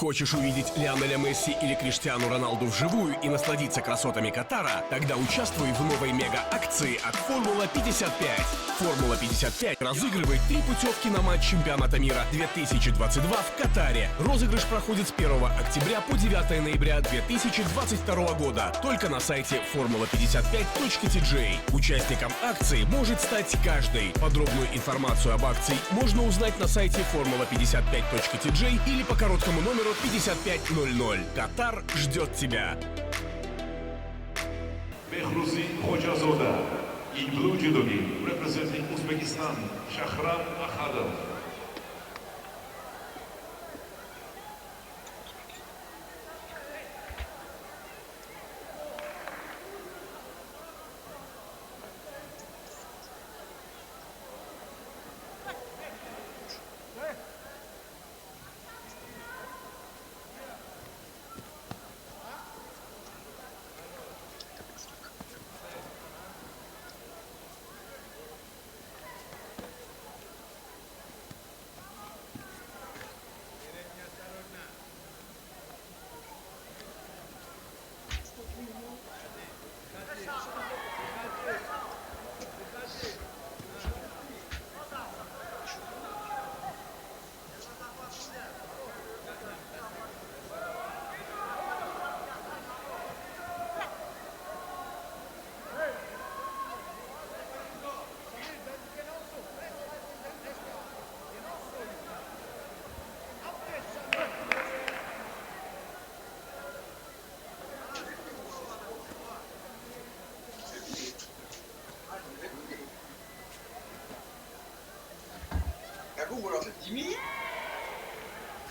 Хочешь увидеть Лионеля Месси или Криштиану Роналду вживую и насладиться красотами Катара? Тогда участвуй в новой мега-акции от Формула 55. Формула 55 разыгрывает три путевки на матч чемпионата мира 2022 в Катаре. Розыгрыш проходит с 1 октября по 9 ноября 2022 года только на сайте formula55.tj. Участником акции может стать каждый. Подробную информацию об акции можно узнать на сайте formula55.tj или по короткому номеру 5500. Катар ждет тебя. Behruz Xo'jazoda. In blue judogi, representing Uzbekistan, Shahram Ahadov.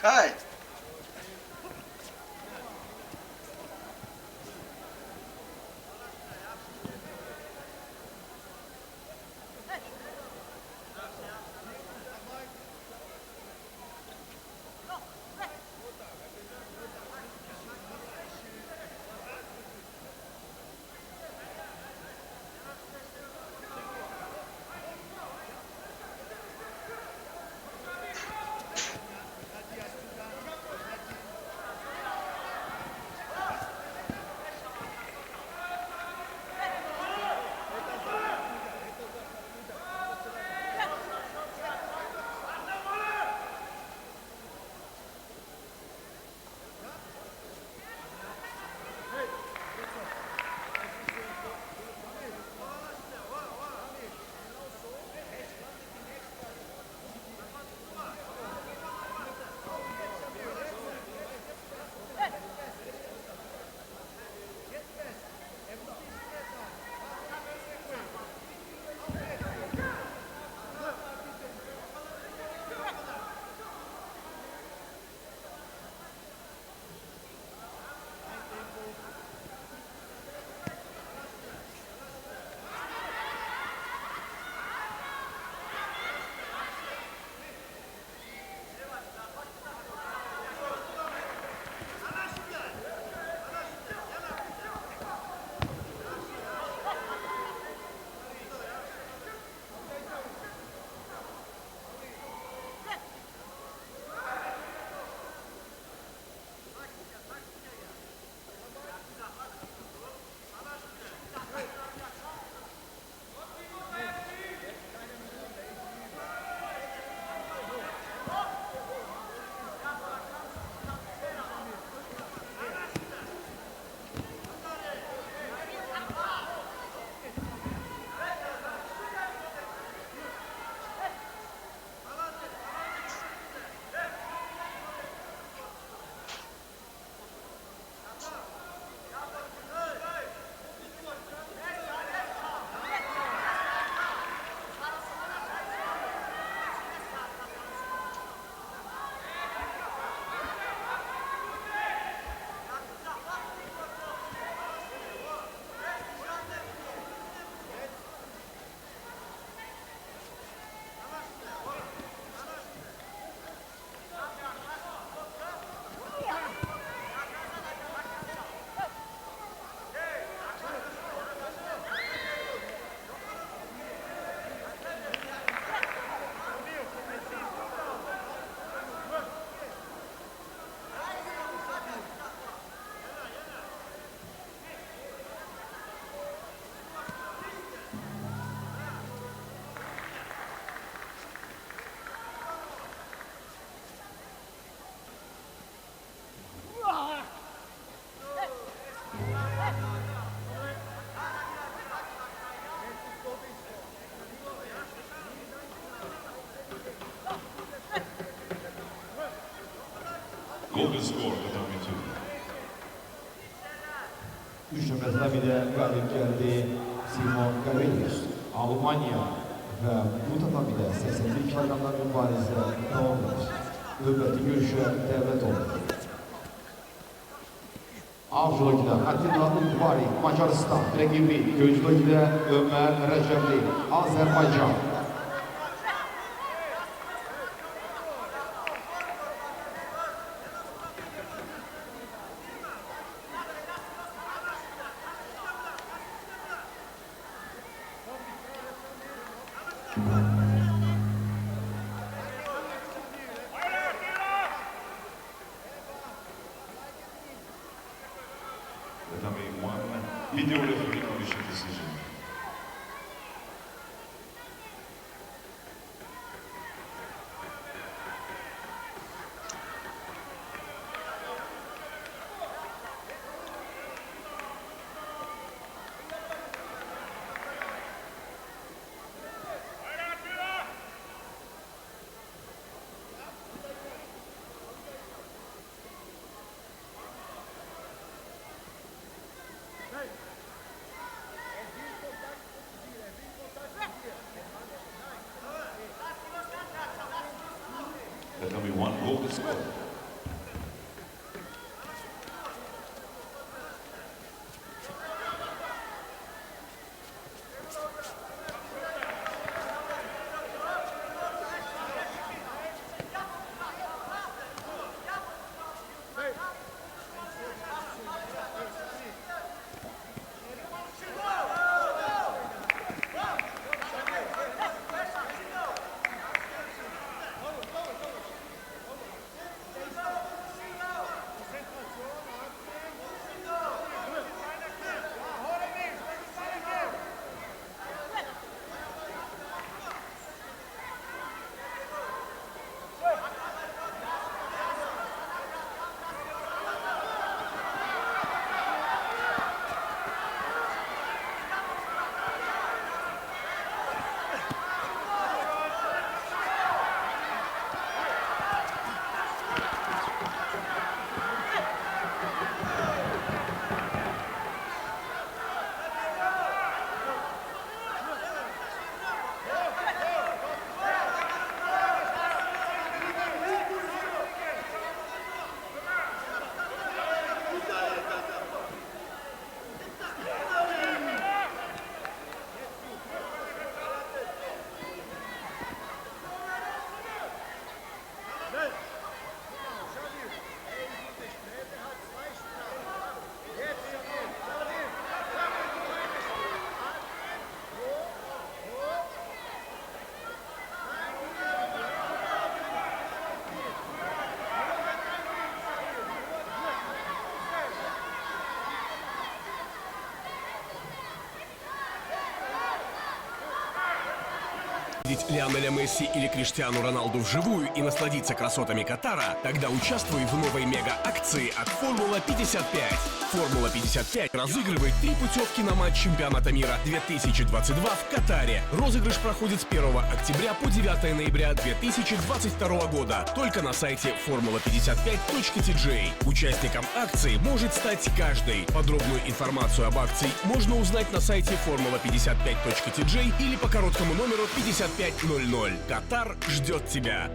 Хай! Golden score, tatami 2. 3 nömrə tatamidə qalib gəldi Simon Gavelius, Almaniya və bu tatamidə 81 kiloqramdan mübarizə davam edir. Növbəti görüşə dəvət olunur. Ağ judokidə Attila Ungvari, Macaristan, rəqibi göy judokidə Ömər Rəcəbli, Azərbaycan. Tatami 1, video referee condition decision. Tatami 1, golden score. Увидеть Лионеля Месси или Криштиану Роналду вживую и насладиться красотами Катара? Тогда участвуй в новой мега-акции от Формула 55. Формула 55 разыгрывает 3 путевки на матч чемпионата мира 2022 в Катаре. Розыгрыш проходит с 1 октября по 9 ноября 2022 года только на сайте formula55.tj. Участником акции может стать каждый. Подробную информацию об акции можно узнать на сайте formula55.tj или по короткому номеру 5500. Катар ждет тебя.